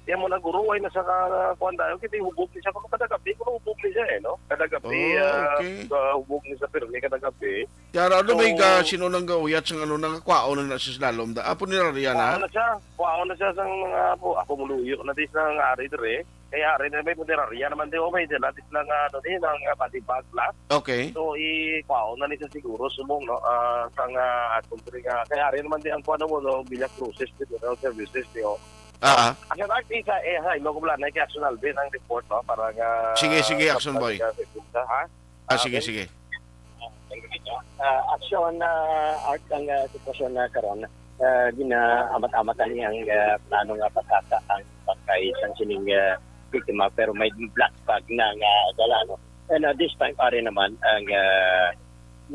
Kaya mo na, guro, ay nasa ka, kuwan tayo, kita yung hubog ni siya, kung kada gabi, kung hubog ni siya, eh, no? Kada gabi, Oh, ah, okay. ah, hubog ni sa pirmi, kada gabi. Yara, ano may So, ga-, sino nang gauyat sang ano, nang kwaon na na sa slalom da? Apo ni Rarian, ha? Kwaon na siya. Kwaon na siya sang mga apo. Ako muluyo na di sa nga ari dire. Kaya ari na may punerarya naman di, oh, may dala di sila nga, ano, di, nga body bag la. Okay. So, i-, kwaon na ni siya siguro, sumong, no? Ah, sa nga atong dire nga. Kaya ari naman di ang kuwan mo, no? Bilya Cruises, di, no? Services, di, oh. Ah, ah. Ang artista, eh, ha, ilo ko wala na, kay Action Alvin ang report, no? Para nga Sige, sige, Action Boy. Ha? Ah, sige, Okay. sige. Ah, action, ah, art ang, ah, sitwasyon na karon. Ah, ginaamat-amat ani ang, ah, plano nga pasaka ang bangkay sang sining, ah, biktima, pero may black bag na nga dala, no? And, ah, this time, ari naman ang, ah,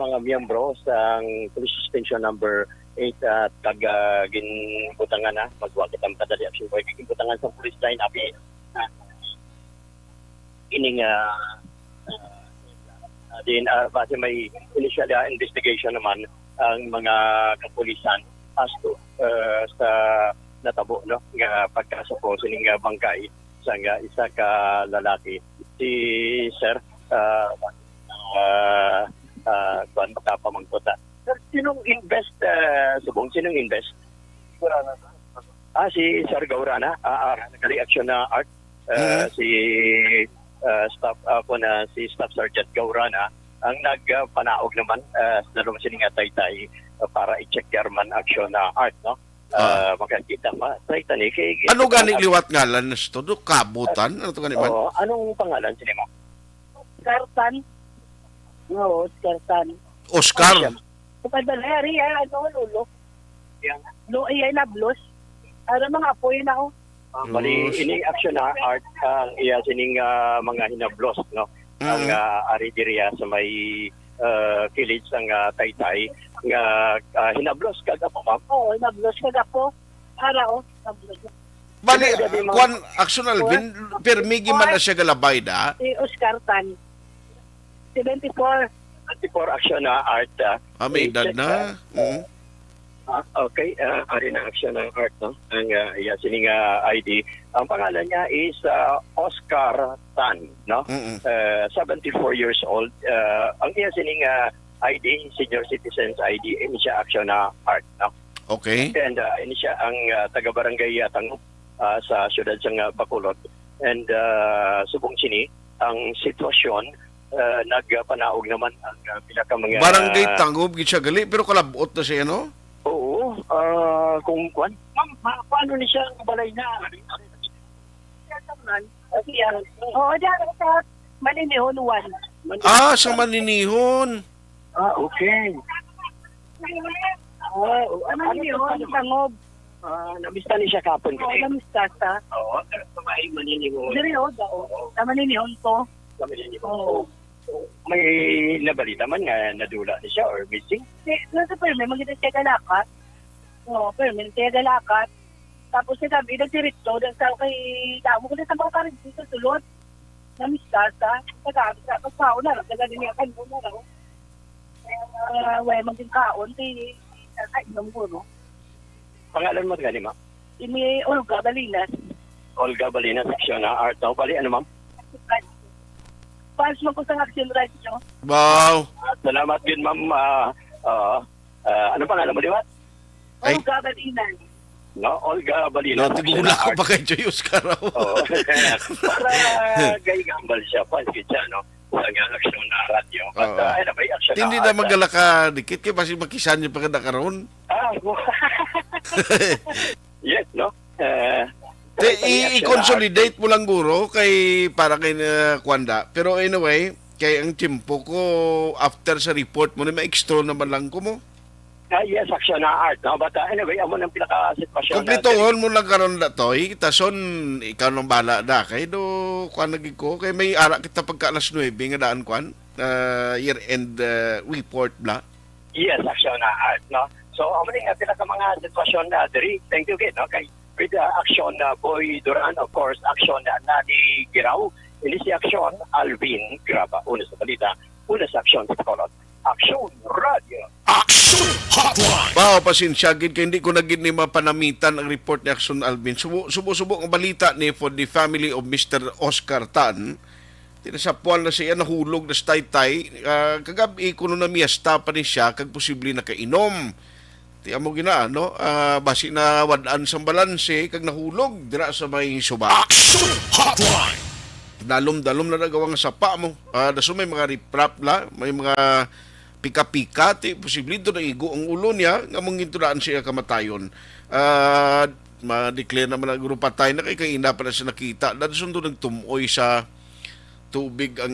mga miyembro sang Police Station Number Eight, ah, taga ginbutangan na, magwa kitang kadali action boy, ginbutangan sa police line, abi. Ah, ining, ah, ah, din, ah, base may initial, ah, investigation naman ang mga kapulisan as to, ah, sa natabo, no, nga pagkasuko sining, ah, bangkay sang, ah, isa ka lalaki. Si Sir, ah, ah, ah, kuwan, makapamangkot, ah. Sir, sinong invest, ah, subong? Sinong invest? Ah, si Sir Gaurana, ah, ah, nagka-reaction na art, ah, Mhm. si, ah, staff, ah, ko na si Staff Sergeant Gaurana ang nagpanaog naman, ah, sa dalawang sini nga taytay, ah, para i-check man action na art, no? Ah. Ah, makakita pa, taytay ni kay Ano gani liwat ngalan na ito? Do, Kabutan? Ano to gani man? Oo, anong pangalan sini, ma'am? Oscar Tan. Oo, Oscar Tan. Oscar? Ano siya? Sa Padalay, ari, ah, ano, lolo? Yang? Lo, iya, nablos. Ara, mga apoy na, oh. Ah, bali, Yes. ini action na art ang iya sining, ah, mga hinablos, no? Ang, Mm. ah, ari diriya sa may, ah, kilid sang, ah, taytay nga, ah, hinablos kag apo, ma'am? Oo, hinablos kag apo. Ara, oh, hinablos. Bali, Hindi, hindi, ma'am. Kwan, Action Alvin, pirmi gi man na siya galabay da. Si Oscar Tan. Seventy-four. Seventy-four action na art, ah. Ah, may edad na. Mm. Ah, okay, ah, ari na action ng art, no? Ang, ah, iya, sining, ah, I D. Ang pangalan niya is, ah, Oscar Tan, no? Mm-mm. Ah, seventy-four years old. Ah, ang iya sining, ah, I D, senior citizens I D, ini siya action na art, no? Okay. And, ah, ini siya ang, ah, taga-barangay, ah, Tangob, ah, sa siyudad sa, ah, Bacolod. And, ah, subong sini, ang sitwasyon, ah, nagpanaog naman ang, ah, pila ka mga Barangay Tangob gid siya gali, pero kalabot na siya, no? Oo, ah, kung kwan. Ma'am, ma-, paano ni siya ang balay na? Oo, diyan sa Maninihon one. Ah, sa Maninihon. Ah, okay. Ah, o, Sa ano Maninihon, sa Tangob. Ah, namista ni siya kapon Oo, kasi. Namista sa. Oo, pero sa may Maninihon. Diri, oh, dao. Oo. Sa Maninihon to. Sa Maninihon. Oo. Oo. May nabalita man nga nadula ni siya or missing? Si, nasa pa yun, may magkita siya kalakat. Oo, permi na siya galakat. Tapos sa gabi, nagdiretso, nagsa-, kay damo ko na sa mga karigdi sa sulod. Namistas, ha? Sa gabi, sa pagkaon na, nagdala niya kan mo na raw. Ah, way maging kaon, di, kainom ko, no? Pangalan mo gani, ma'am? Ini Olga Balinas. Olga Balinas, Aksyon na Art. Daw bali, ano, ma'am? Fans mo ko sa Aksyon Radio. Wow. Ah, salamat din, ma'am. Ah, ah, ah, ano pangalan mo, di ba? Ay. Olga Balinas. No, Olga Balinas, No, Aksyon tigula na ko Art. Pa kay Joy Oscar, oh. Oo. Para gay gambal siya, fans gid siya, no? Sa nga Aksyon na Radio. At, Oo. Ah, ano ba yung Aksyon Hindi na na Art? Magala ka dikit kay basi makisan yung pagkada karon. Ah, yes, no? Eh, Te, ay, ay, i-, Aksyon na Art. I-consolidate mo lang, guro, kay para kay na Kwanda. Pero anyway, kay ang tiempo ko after sa report mo, na ma-extra naman lang ko mo. Ah, yes, Aksyon na Art, no? But, uh, anyway, amo nang pinaka-sitwasyon Kumplitohon natin. Mo lang karon da, Toy. Tason, ikaw nang bala da. Kay do, kuan lagi ko. Kay may ara kita pagka alas nuebe nga daan, kuan. Uh, year-end uh, report, bla. Yes, Aksyon na Art, no? So, amo ni nga pila ka mga sitwasyon na diri. Thank you, Gid, no? Kay with uh, Aksyon na Boy Duran, of course, Aksyon na Nani Giraw. Ini si Aksyon Alvin Graba. Una sa balita, una sa Aksyon sa Bacolod. Aksyon Radio. Action Hotline. Wow, pasensya gid kay hindi ko na gid ni mapanamitan ang report ni Aksyon Alvin. Subo, subo-subo ang balita ni for the family of Mister Oscar Tan. Tinasapwal na siya, nahulog na sa taytay. Ah, kagab-i kuno na miyesta pa ni siya kag posible nakainom. Ti amo gina, no? Ah, basi na wad-an sang balanse kag nahulog dira sa may suba. Action Hotline. Dalom-dalom na nagawa nga sapa mo. Ah, daso may mga riprap la, may mga pika-pika, ti posible to naigo ang ulo niya, nga mong gintudaan siya kamatayon. Ah, ma-declare naman ang grupo patay na kay kaina pa na siya nakita. Dason to nagtumoy sa tubig ang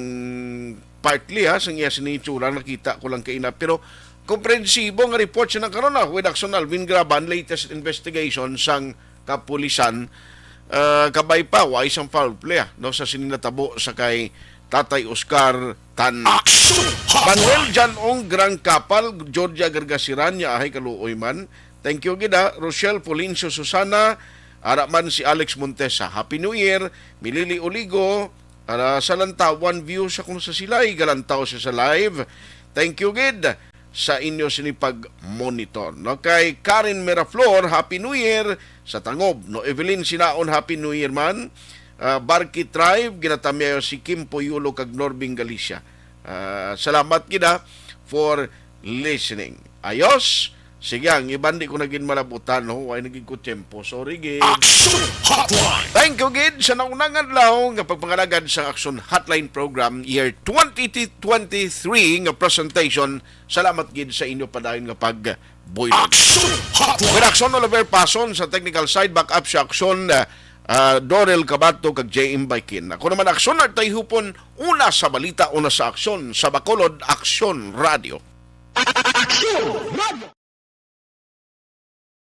partly, ha, sang iya sini itsura, nakita ko lang kaina. Pero komprensibo nga report siya nang karon, ah, with Action Alvin Graban, latest investigation sang kapulisan, ah, kabay pa, wa isang foul play, ah, no, sa sini natabo sa kay Tatay Oscar Tan. Action! Manuel Jan Ong Gran Kapal, Georgia Gargasiran, niya ahay kaluoy man. Thank you gid, ah. Rochelle Polincio Susana, ara man si Alex Montesa. Happy New Year, Milili Oligo, ara sa Lantawan view sa kung sa silay, galantaw siya sa live. Thank you gid sa inyo sini pag-monitor. No? Kay Karen Miraflor, Happy New Year sa Tangob. No? Evelyn Sinaon, Happy New Year man. Ah, Barki Tribe, ginatamyayo si Kim Poyulo kag Norbing Galicia. Ah, salamat gid, ah, for listening. Ayos? Sige, ang iban di ko na gid malabutan, no? Way na gid ko tiyempo. Sorry, gid. Action Hotline. Thank you, gid, sa naunang adlaw nga pagpangalagad sa Action Hotline Program Year twenty twenty-three nga presentation. Salamat, gid, sa inyo padayon nga pagbuylog. Action Hotline. With Action Oliver Pason sa technical side, back up sa Action, uh, uh, Dorel Cabato kag J M Baikin. Ako naman, Action Artay Hupon, una sa balita, una sa aksyon, sa Bacolod, Action Radio. Action Radio.